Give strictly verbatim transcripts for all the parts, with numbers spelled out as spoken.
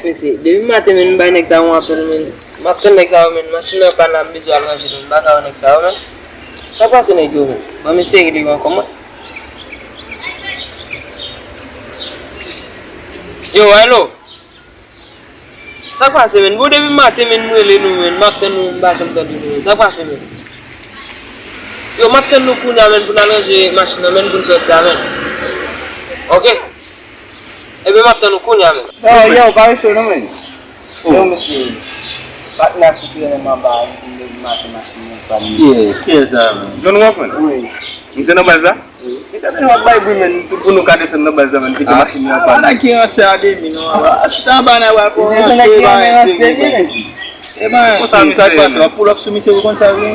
Mesye, depi maten, men, m bay nèg sa yon apèl, men. M ap tann nèg sa yo, men. Machin nan pa la, m bezwen al ranje, men. M pa ka wè nèg sa yo, men. Sa pase nèg yo, men? Ban m eseye rele yo ankò, mwen. Yo, hello. Sa k pase, men? Bon, depi maten, men, m rele nou, men. M ap tann nou, m pa janm tande nou, men. Sa k pase, men? Yo, m ap tann nou kounye a, men, pou n al ranje machin nan, men, pou n sòti a, men. Ok? Ebyen, m ap tann nou kounye a, men. Yo, yo, pa rete non, men. Yo, mesye. Patnè a ki trennen m anba a, li vin depi maten, machin nan pa vini. Yes, kiyès sa, men? John Walkman? Wi. Misye nan baz la? Misye te ap bay bri, men, pou nou ka desann nan baz la, men, kite machin nan pa. Nèg ki ranse a demi, non. Chita anba nan bwa, konsa se ba seri, men. E ben, konsa, sa k pase? W ap pull up sou misye, ou konn sa vre?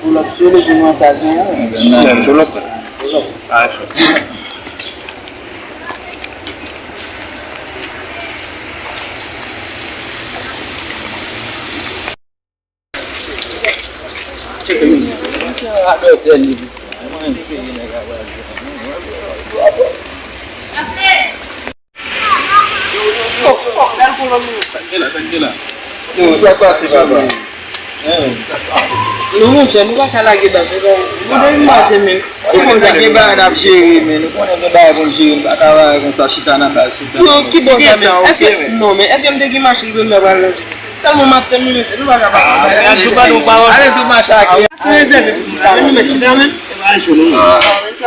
Pull up sou li, pou nou sa gen. Pull up. Pull up. Ah, sure. Yo, sa k pase, papa? Non, monchè, nou pa ka lage baz konsa. Nou depi maten, men. Ou konn sa gen bagay n ap jere, men. Ou konnen gen bagay pou n jere, n pa ka bagay konsa, chita nan baz, chita nan baz. Yo, ki bò sa, men? Èske, non, men, èske m te gen machin pou m nan pral nan? Sèlman m ap tann nou, mesye, nou pa ka pa. Ale, ale, ale, ale, mache ak li. Se rezève pou nou la, men nou mèt chita, men. E pa cho, non.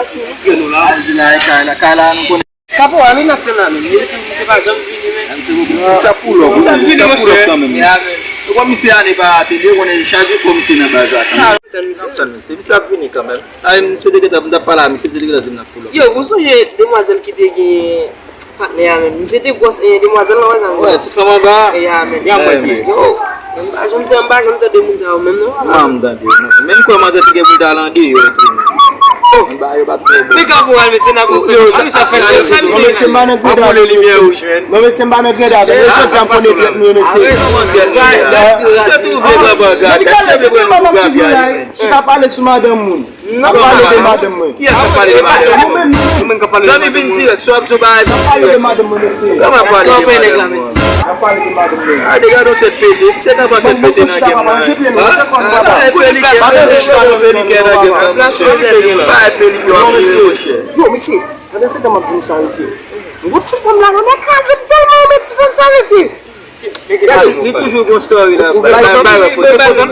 Strè nou la, di la, e kay la, kay la, nou konnen. Kapo a, men n ap tann la, men. Li se pa janm vini, men. Sa pull up, sa pull up kanmenm. Ou konn misye ale pa atelier, ou konnen chak jou fò misye nan baz la kanmenm. N ap tann misye. N ap tann misye. Misye ap vini kanmenm. Ay, misye te gentan, m t ap pale a misye, misye te gentan di m n ap pull up. Yo, ou sonje demwazèl ki te gen patnè a menm? Misye te gwòs, eh, demwazèl nan wè sa. Wè, ti fanm anba. Ya, men. Ya, mwen, yo, m pa janm, m pa janm tande moun sa yo menm, non. Mwen, m tande, non. Men m kwè manzè te gen pou l t al andeyò tou, men. Oh. Anba yo pa t twò bon. Men kaporal, mesye, n ap ofè. Yo, sa, sa fè, sa, sa, misye, mesye, m pa nan grenn. Mwen, mesye, m pa nan grenn. Jodi a, m konnen trèt mwen, mesye. Se tou vye granpa gad. Se vye granpa gad. Chita pale sou madanm moun. N ap pale de madanm mwen. Kiyès k ap pale de madanm ou? Nou menm, nou menm. Zanmi vin dirèk, swa ap di yon bagay vin dirèk. N ap pale de madanm mwen, mesye. Kòman ap pale de madanm mwen? N ap pale de madanm mwen. A, dega nou tèt pete. Misye nan tèt pete nan game nan. Felike, felike nan game nan, mesye. Pa felike w ap jere, monchè. Yo, mesye, pandan se tan m ap di nou sa, mesye. M gon ti fanm la, nan kraze m tèlman renmen ti fanm sa, mesye. Gade, li toujou gon story la. Bay, bay, bay, foto, foto.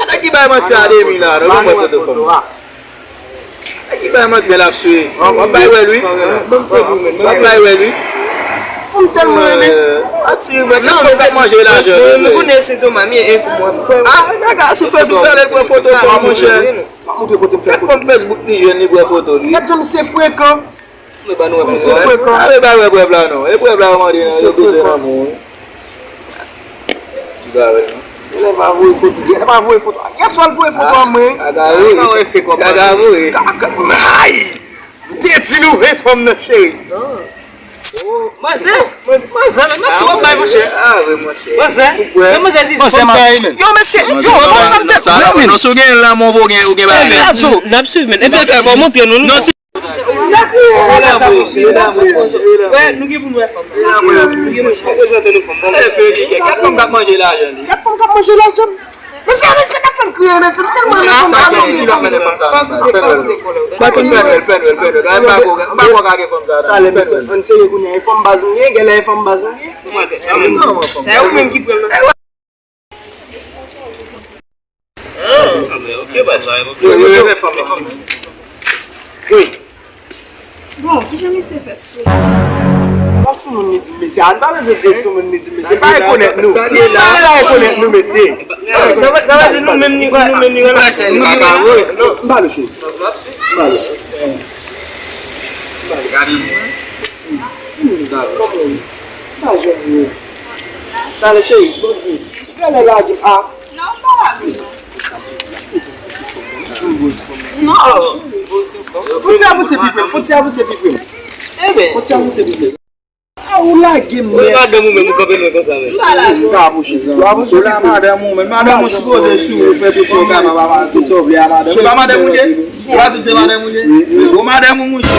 Ata ki bay manti a demi la, non, ban mwen foto fanm. Ata ki bay manti, bèl ap swe. W ap bay wè l wi. W ap bay wè l wi. Fanm tèlman renmen. Atire mwen, non, m ap manje lajan. Nou konnen se Thomas, mi e pou mwen. Ah, nèg la sou Facebook, pale pran foto fanm, monchè. M ap montre kote m fè foto. Fanm Facebook li jwenn, li pran foto li. Gad jan misye frekan. Men ba nou wè foto a. Misye frekan. A, men ba wè prèv la non. E prèv la yo mande non, yo bezwen nan moun. Li pa wè non. Genlè pa voye foto. Genlè pa voye foto. Yèswa l voye foto a mwen. Gaga voye. Gaga voye. Ay! M te di nou, e fanm nan, cheri. Manzè, manzè, manzè, men, ti wòb bay, monchè. Ah, wi, monchè. Manzè, men manzè, si fanm sa, men. Yo, mesye, yo, fanm sa, m te. Non, si w gen la, men ou gen, ou gen bagay. N ap swiv, men. Ebyen, fè, bon, montre nou, non. Wè, nou gen pou nou wè fanm nan. Prezante nou fanm nan. Gad fanm k ap manje lajan li. Gad fanm k ap manje lajan m. Mesye, mesye, gad fanm kriye, mesye, m tèlman renmen fanm sa, mesye. Fè nwèl, fè nwèl, fè nwèl. Ay, m pa ko, m pa ko kage fanm sa. Talè, mesye, ann serye kounye a, e fanm baz m ye, genlè e fanm baz m ye. Sa yo menm ki pran nan. Wi. Bon, kijan misye fè sou? Pa sou moun li di mesye. A, n pa bezwen di sou moun li di mesye. Pa rekonèt nou. Pa rekonèt nou, mesye. Sa vle, sa vle di nou menm ni, nou menm ni renmen. M pa ka vre. M pa lè cheri. M pa lè. M pa lè. Gade mwen. M pa jwenn yo. Talè cheri, bon Dye. Genlè lage a. Non, pa lage non. Fon ti avanse pi pre m, fon ti avanse pi pre m. Fon ti avanse pi pre m. Ou lage m nèt. Ou e madanm ou menm, ou kanpe lwen konsa menm. M pa bouche zan. Ou la madanm ou menm. Madanm ou sipoze sou ou fè tout sa w kapab a madanm. Tout sa w vle a madanm. Se pa madanm ou ye? Ou pa di se madanm ou ye? Bon, madanm ou mouche.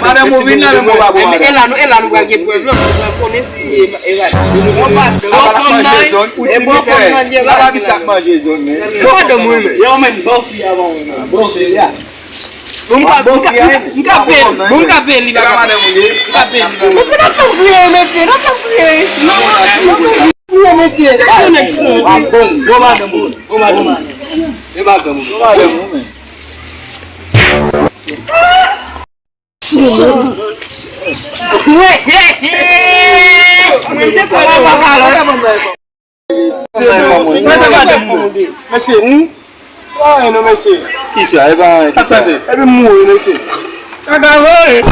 Madanm ou vin nan men mwen pa bon madanm. E la nou, e la nou pral gen prèv lan, pou nou konnen si e, e madanm. Ou pa manje zòn, ou di nou frè. La pa di sa k manje zòn, men. Bon madanm ou menm. Yo, menm, bon fi avan ou menm. Bon fi a. Bon, m ka, m ka, m ka, m ka peye li, bon, m ka peye li, baka. M ka peye li, baka. Mesye, n ap fè m kriye, mesye, n ap fè m kriye. N ap fè m kriye, mesye. Bon, bon, bon, madanm, bon, bon, madanm. E madanm, bon, madanm, men. Mwen te kwè la pa pale. Mesye, hmm? Pa anyen non, mesye. Kisa? E pa anyen, kisa? Epi m mouri, mesye. Kaka voye.